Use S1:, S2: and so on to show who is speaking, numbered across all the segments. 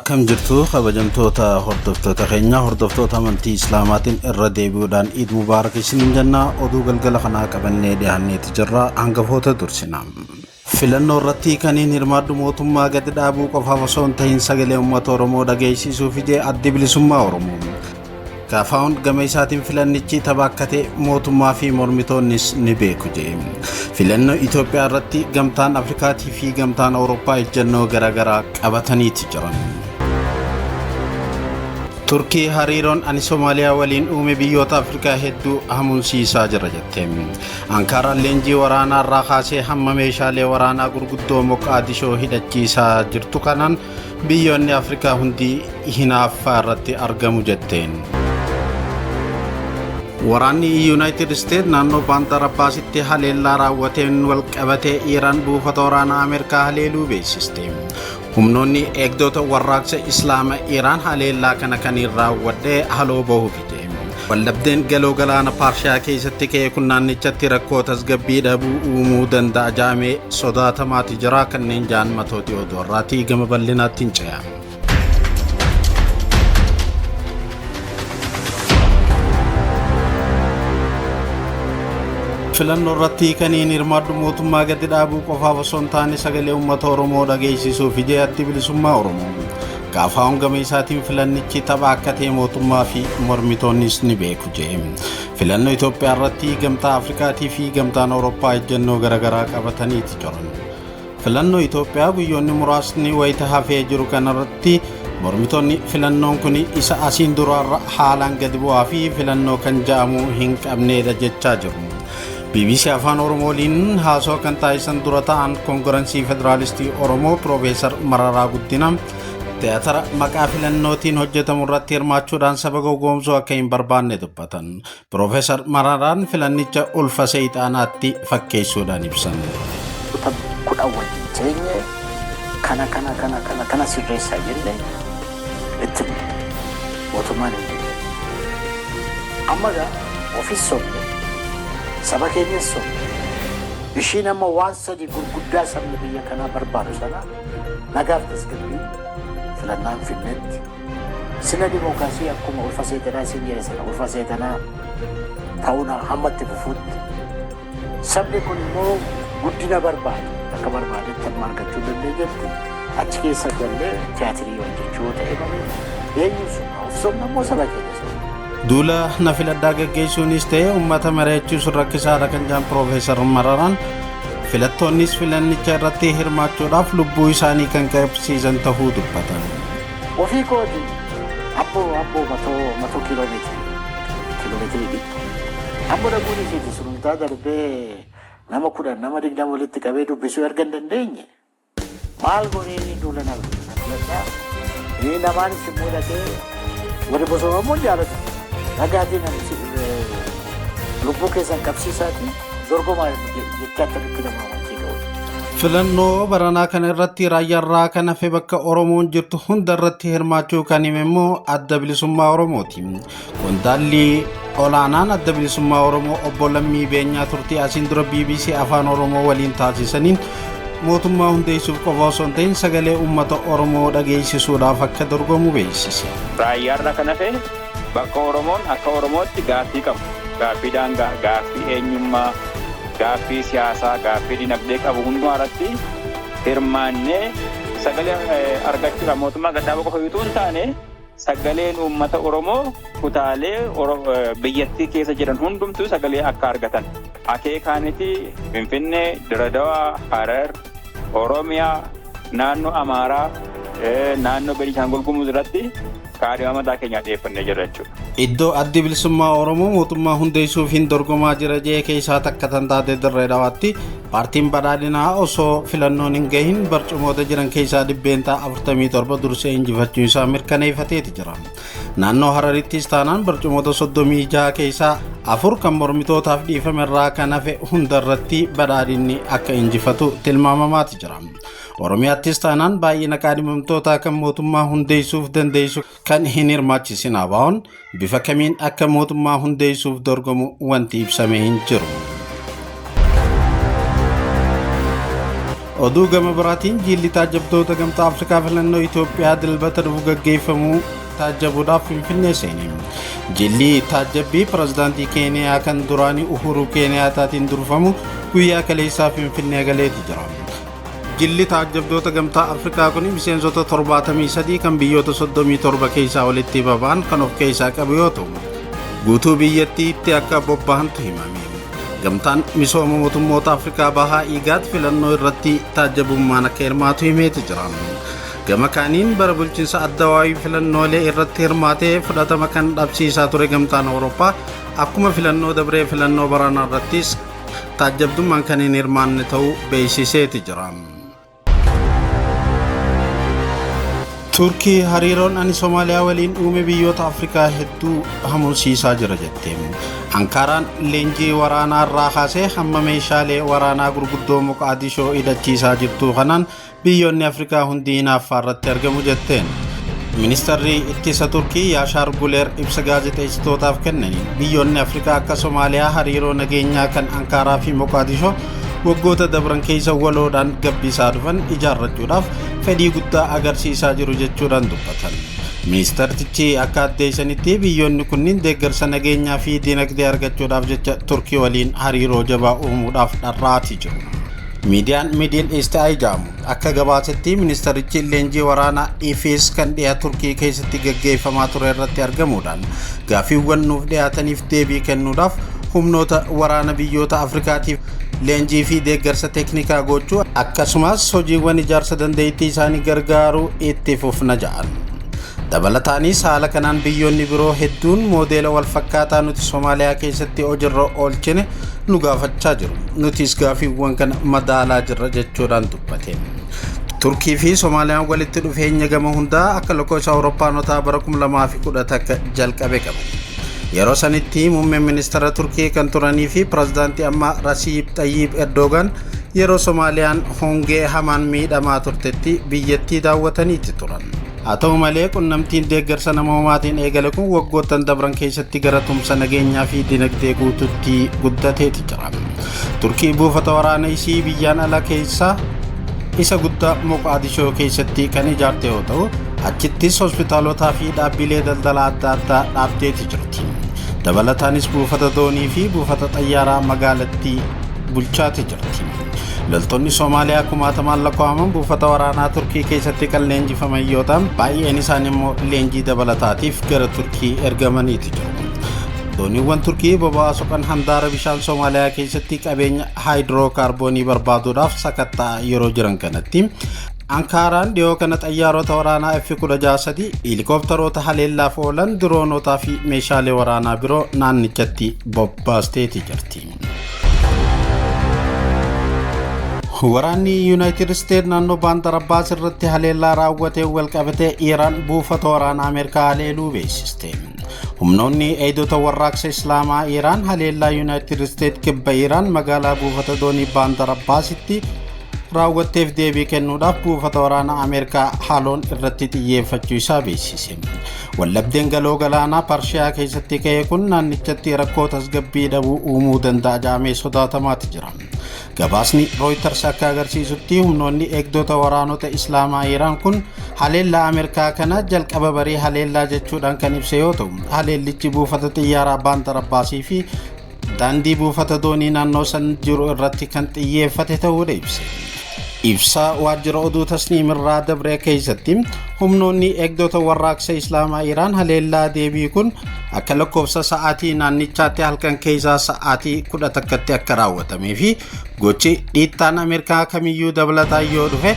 S1: Akkam jirtu kabajamtoota hordoftoota keenya, hordoftoota amantii Islaamaatiin irra deebi'uudhaan Iid Mubaarak isiniin jenna. Oduu galgala kanaa qabannee dhiyaanneeti jirra, hangafoota dursina. Filannoo irratti kaniin hirmaadhu mootummaa gadi dhaabuu qofaaf osoo hin tahin sagalee uummata Oromoo dhageessisuuf ijee Addi Bilisummaa Oromoo. KFO'n gama isaatiin filannichi tapha akka ta'e mootummaa fi mormitoonnis ni beeku jedhe. Filannoo Itoophiyaa irratti gamtaan Afrikaatii fi gamtaan Awurooppaa ejjennoo garaagaraa qabataniiti jiran. Turkii hariiroon ani Somaaliyaa waliin uume biyyoota Afrikaa hedduu hamunsiisaa jira jette. Ankaaraan leenjii waraanaa irraa kaasee hamma meeshaalee waraanaa gurguddoo Moqaadishoo hidhachiisaa jirtu kanaan Biyyoonni Afrikaa hundi hinaaffaa irratti argamu jetteen. Waraanni Yuunaayitid Isteet naannoo Baandar Abbaasitti haleellaa raawwateen walqabatee Iiraan buufata waraanaa Ameerikaa haleeluu beeksiste. Humnoonni eegdota warraaqsa Islaama Iiraan haleellaa kana kan hin raawwadhe haloo bahuuf jedhe. Waldhabdeen galoo galaana Paarshiyaa keessatti ka'e kun naannichatti rakkoo tasgabbii dhabuu uumuu danda'a jedhamee sodaatamaati jira kanneen ja'an matooti oduu har'aati gama bal'inaatti hin ce'a. Filannoo irratti kan hin hirmaadhu mootummaa gadi dhaabuu qofaaf osoo hin taane sagalee uummata Oromoo dhageessisuuf ijee Addi Bilisummaa Oromoo. KFO'n gama isaatiin filannichi tapha akka ta'e mootummaa fi mormitoonnis ni beeku jedhe. Filannoo Itoophiyaa irratti gamtaa Afrikaatii fi gamtaan Awurooppaa ejjennoo garaagaraa qabataniiti jiran. Filannoo Itoophiyaa guyyoonni muraasni wayita hafee jiru kanarratti mormitoonni filannoon kun isa asiin duraarra haalaan gadi bu'aa fi filannoo kan ja'amuu hin qabneedha jechaa jiru. BBC Afaan Oromoo waliin haasawaa kan taasisan dura ta'an Koongirensii Federaalistii Oromoo Piroofeesar Mararaa Guddina tiyaatara maqaa filannootiin hojjetamu irratti hirmaachuudhaan saba gowwoomsuu akka hin barbaanne dubbatan. Piroofeesar Mararaan filannicha ulfa seexaanaatti fakkeessuudhaan ibsan.
S2: Kuta 10 wajjin teenye kana kana kana kana kana sirreessaa jenne itti himne. Mootummaan hin dide. Amma egaa ofis sobne, saba keenyas sobne. Ishiin amma waan sadi gurguddaa sabni biyya kanaa barbaadu sana nagaaf tasgabbii filannaan finnetti sirna dimookiraasii akkuma ulfa seexanaa siin jedhe sana ulfa seexanaa ta'uun hamma itti fufuutti sabni kun immoo guddina barbaada akka barbaadetti amma argachuu hin dandeenyetti achi keessa gallee tiyaatirii hojjechuu yoo ta'e malee eenyuun sobna of sobna immoo saba keenya sobna.
S1: Duula na filadhaa gaggeessuunis ta'e uummata mari'achiisuun rakkisaadha kan jedhan Piroofeesar Mararaan filattoonnis filannicha irratti hirmaachuudhaaf lubbuu isaanii kan qabsiisan ta'uu dubbatan.
S2: Ofii kooti Amboo Amboo matoo matoo kiiloo meetirii kiiloo meetirii dhibba. Ambo dhaquun isiiti sulultaa darbee nama 10 nama 20 walitti qabee dubbisuu erga hin dandeenye maal godhee duula na filadhaa. Inni namaanis immoo dhaqee warri bosona immoo hin jaalatu. Dhagaatiin lubbuu keessan qabsiisaatii dorgomaa jechaa akkamitti nama amantii qabu.
S1: Filannoo baranaa kana irratti raayyaarraa kan hafe bakka Oromoon jirtu hunda irratti hirmaachuu kan hime immoo Adda Bilisummaa Oromooti. Qondaalli olaanaan Adda Bilisummaa Oromoo obbo Lammii Beenyaa turtii asiin dura BBC Afaan Oromoo waliin taasisaniin mootummaa hundeessuuf qofa osoo hin ta'in sagalee uummata Oromoo dhageessisuudhaaf akka dorgomu beeksise.
S3: Raayyaarra kan hafe bakka Oromoon akka Oromootti gaaffii qabu, gaaffii daangaa, gaaffii eenyummaa, gaaffii siyaasaa, gaaffii dinagdee qabu hundumaa irratti hirmaannee sagalee argachuudhaan mootummaa gad dhaabuu qofa utuu hin taane sagaleen uummata Oromoo kutaalee biyyattii keessa jiran hundumtuu sagalee akka argatan akeekaaniti Finfinnee, Diredawaa, Harar, Oromiyaa, naannoo Amaaraa, naannoo Beenishaangul Gumuz irratti kaadhima mataa keenyaa dhiyeeffannee jirra jechuudha.
S1: Iddoo Addi Bilisummaa Oromoo mootummaa hundeessuuf hin dorgomaa jira jee keessaa takka tan taate Dirree Dhawaatti paartiin badhaadhinaa osoo filannoon hin gahin barcumoota jiran keessaa 47% dursee injifachuu isaa mirkaneeffateeti jira. Naannoo Hararittis taanaan barcumoota 36 keessaa 4 kan mormitootaaf dhiifame irraa kan hafe hunda irratti badhaadhinni akka injifatu tilmaamamaati jira. Oromiyaattis taanaan baay'ina qaadhimamtootaa kan mootummaa hundeessuuf dandeessu kan hin hirmaachisin ABO'n bifa kamiin akka mootummaa hundeessuuf dorgomu wanti ibsame hin jiru. Oduu gama biraatiin jiilli taajjabdoota Gamtaa Afrikaa filannoo Itoophiyaa Dilbata dhufu gaggeeffamuu taajjabuudhaaf Finfinnee seene. Jilli taajjabbii pirezidaantii Keeniyaa kan duraanii Uhuru Keeniyaataatiin durfamu guyyaa kaleessaa Finfinnee galeeti jira. Jilli taajjabdoota Gamtaa Afrikaa kun miseensota 73 kan biyyoota 37 keessaa walitti baba'an kan of keessaa qabu yoo ta'u, guutuu biyyattiitti akka bobbahantu himame. Gamtaan misooma mootummoota Afrikaa Bahaa IGAD filannoo irratti taajjabummaan akka hirmaatu himeeti jira. Gama kaaniin bara bulchiinsa Addawaayii filannoolee irratti hirmaatee fudhatama kan dhabsiisaa ture Gamtaan Awurooppaa akkuma filannoo dabree filannoo baranaa irrattis taajjabdummaan kan hin hirmaanne ta'uu beeksiseeti jira. Turkii hariiroon ani Somaaliyaa waliin uume biyyoota Afrikaa hedduu hamuusiisaa jira jette. Ankaaraan leenjii waraanaa irraa kaasee hamma meeshaalee waraanaa gurguddoo Moqaadishoo hidhachiisaa jirtu kanaan biyyoonni Afrikaa hundi hinaaffaa irratti argamu jetteen. Ministarri ittisa Turkii Yaashaar Guleer ibsa gaazexeessitootaaf kennaniin biyyoonni Afrikaa akka Somaaliyaa hariiroo nageenyaa kan Ankaaraa fi Moqaadishoo waggoota dabran keessa waloodhaan gabbisaa dhufan ijaarrachuudhaaf fedhii guddaa agarsiisaa jiru jechuudhaan dubbatan. Ministartichi akka addeessanitti biyyoonni kunniin deeggarsa nageenyaa fi dinagdee argachuudhaaf jecha Turkii waliin hariiroo jabaa uumuudhaaf dharra'atii jiru. Miidiyaan Middle East Eye jedhamu akka gabaasetti ministarichi leenjii waraanaa Ifis kan dhiha Turkii keessatti gaggeeffamaa ture irratti argamuudhaan gaaffiiwwan nuuf dhiyaataniif deebii kennuudhaaf humnoota waraana biyyoota Afrikaatiif leenjii fi deeggarsa teeknikaa gochuu akkasumas hojiiwwan ijaarsa dandeettii isaanii gargaaruu itti fufna jedhan. Dabalataanis haala kanaan biyyoonni biroo hedduun moodeela wal fakkaataa nuti Somaaliyaa keessatti hojiirra oolchine nu gaafachaa jiru. Nutis gaaffiiwwan kana madaalaa jirra jechuudhaan dubbate. Turkii fi Somaaliyaan walitti dhufeenya gama hundaa akka lakkoofsa Awurooppaanotaa bara 2011 jalqabe qabu. Yeroo sanitti muummeen ministeera Turkii kan turanii fi pirezidaantii ammaa Rasiib Xayyiib Erdogan yeroo Somaaliyaan hongee hamaan miidhamaa turtetti biyyattii daawwataniitti turan. Haa ta'u malee qunnamtiin deeggarsa namoomaatiin eegale kun waggoottan dabran keessatti gara tumsa nageenyaa fi dinagdee guutuutti guddateeti jira. Turkii buufata waraana isii biyyaan ala keessaa isa guddaa Moqaadishoo keessatti kan ijaarte yoo ta'u, achittis hospitaalotaa fi dhaabbilee daldala adda addaa dhaabdeeti jirti. Dabalataanis buufata doonii fi buufata xayyaaraa magaalattii bulchaati jirti. Loltoonni Somaaliyaa kumaatamaan lakkaa'aman buufata waraanaa Turkii keessatti kan leenjifaman yoo ta'an, baay'een isaanii immoo leenjii dabalataatiif gara Turkii ergamaniiti jiru. Dooniiwwan Turkii boba'aa soqan handaara bishaan Somaaliyaa keessatti qabeenya haayidrookaarboonii barbaaduudhaaf sakatta'aa yeroo jiran kanatti Ankaaraan dhiyoo kana xayyaarota waraanaa F-16 heelikooptaroota haleellaaf oolan diroonotaa fi meeshaalee waraanaa biroo naannichatti bobbaasteeti jirti. Waraanni Yuunaayitid Isteet naannoo Baandar Abbaas irratti haleellaa raawwatee walqabatee Iraan buufata waraanaa Ameerikaa haleeluu beeksiste. Humnoonni eegdota warraaqsa Islaamaa Iraan haleellaa Yuunaayitid Isteet kibba Iraan magaalaa buufata doonii Baandar Abbaasitti raawwatteef deebii kennuudhaaf buufata waraanaa Ameerikaa haaloon irratti xiyyeeffachuu isaa beeksise. Wallabdeen galoo galaanaa Parshiyaa keessatti ka'e kun naannichatti rakkoo tasgabbii dhabuu uumuu danda'a jedhamee sodaatamaati jira. Gabaasni Reuters akka agarsiisutti humnoonni eegdota waraanota Islaamaa Iraan kun haleellaa Ameerikaa kana jalqaba barii haleellaa jechuudhaan kan ibse yoo ta'u, haleellichi buufata xiyyaaraa Baandar Abbaasii fi daandii buufata doonii naannoo san jiru irratti kan xiyyeeffate ta'uudha ibse. Ibsa waajjira oduu Tasniim irraa dabree keessatti humnoonni eegdota warraaqsa Islaamaa Iraan haleellaa deebii kun akka lakkoofsa sa'aatii naannichaatti halkan keessaa sa'aatii 11tti akka raawwatamee fi gochi dhiittaan Ameerikaa kamiyyuu dabalataa yoo dhufe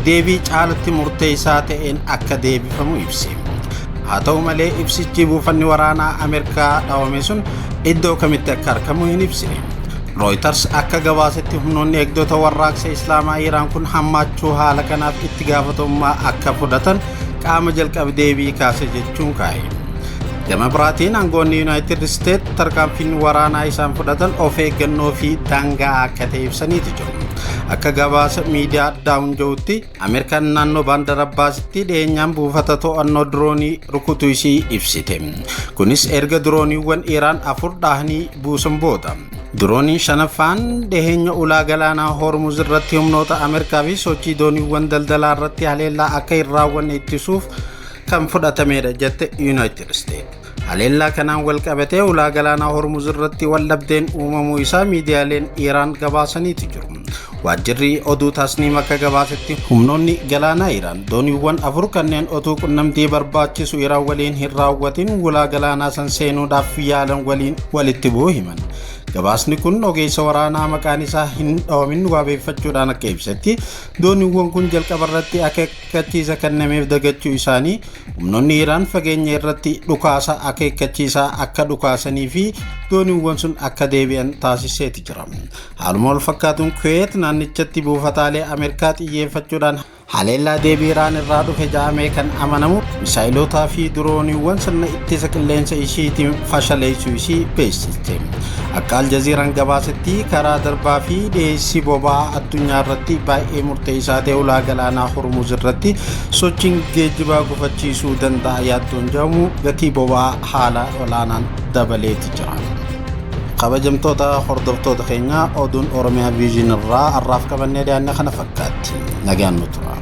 S1: deebii caalatti murteessaa ta'een akka deebifamu ibse. Haa ta'u malee ibsichi buufanni waraanaa Ameerikaa dhawame sun iddoo kamitti akka argamu hin ibsine. Reuters akka gabaasetti humnoonni eegdota warraaqsa Islaamaa Iraan kun hammaachuu haala kanaaf itti gaafatamummaa akka fudhatan qaama jalqaba deebii kaase jechuun kaa'e. Gama biraatiin aangoonni Yuunaayitid Isteet tarkaanfiin waraanaa isaan fudhatan of eeggannoo fi daangaa akka ta'e ibsaniiti jiru. Akka gabaasa miidiyaa Daawun jirutti Ameerikaan naannoo Baandar Abbaasitti dhiyeenyaan buufata to'annoo diroonii rukutuu isii ibsite. Kunis erga dirooniiwwan Iraan 4 dhahanii buusan booda. Dirooniin shanaffaan dhiheenya ulaa galaanaa Hormuz irratti humnoota Ameerikaa fi sochii dooniiwwan daldalaa irratti haleellaa akka hin raawwanne ittisuuf kan fudhatamedha jette Yuunaayitid Isteet. Haleellaa kanaan wal qabatee ulaa galaanaa Hormuz irratti waldhabdeen uumamuu isaa miidiyaaleen Iraan gabaasaniitu jiru. Waajjirri oduu Tasniim akka gabaasetti humnoonni galaanaa Iraan dooniiwwan 4 kanneen otuu qunnamtii barbaachisu Iraan waliin hin raawwatin ulaa galaanaa san seenuudhaaf yaalan waliin walitti bu'uu himan. Gabaasni kun ogeessa waraanaa maqaan isaa hin dhawamin waabeeffachuudhaan akka ibsetti dooniiwwan kun jalqaba irratti akeekkachiisa kennameef dagachuu isaanii, humnoonni Iraan fageenya irratti dhukaasa akeekkachiisaa akka dhukaasanii fi dooniiwwan sun akka deebi'an taasiseeti jira. Haaluma wal fakkaatuun Kuweet naannichatti buufataalee Ameerikaa xiyyeeffachuudhaan haleellaa deebii Iraan irraa dhufe ja'amee kan amanamu misaayilotaa fi dirooniiwwan sirna ittisa qilleensa ishiitiin fashaleessuu ishii beeksiste. Akka Aljaziiraan gabaasetti karaa darbaa fi dhiyeessii boba'aa addunyaa irratti baay'ee murteessaa ta'e ulaa galaanaa Hormuz irratti sochiin geejjibaa gufachiisuu danda'a yaaddoon jedhamu gatii boba'aa haala olaanaan dabaleeti jira. Kabajamtoota hordoftoota keenyaa, oduun Oromiyaa Viijin irraa har'aaf qabannee dhiyaanne kana fakkaatti. Nagaan nu tura.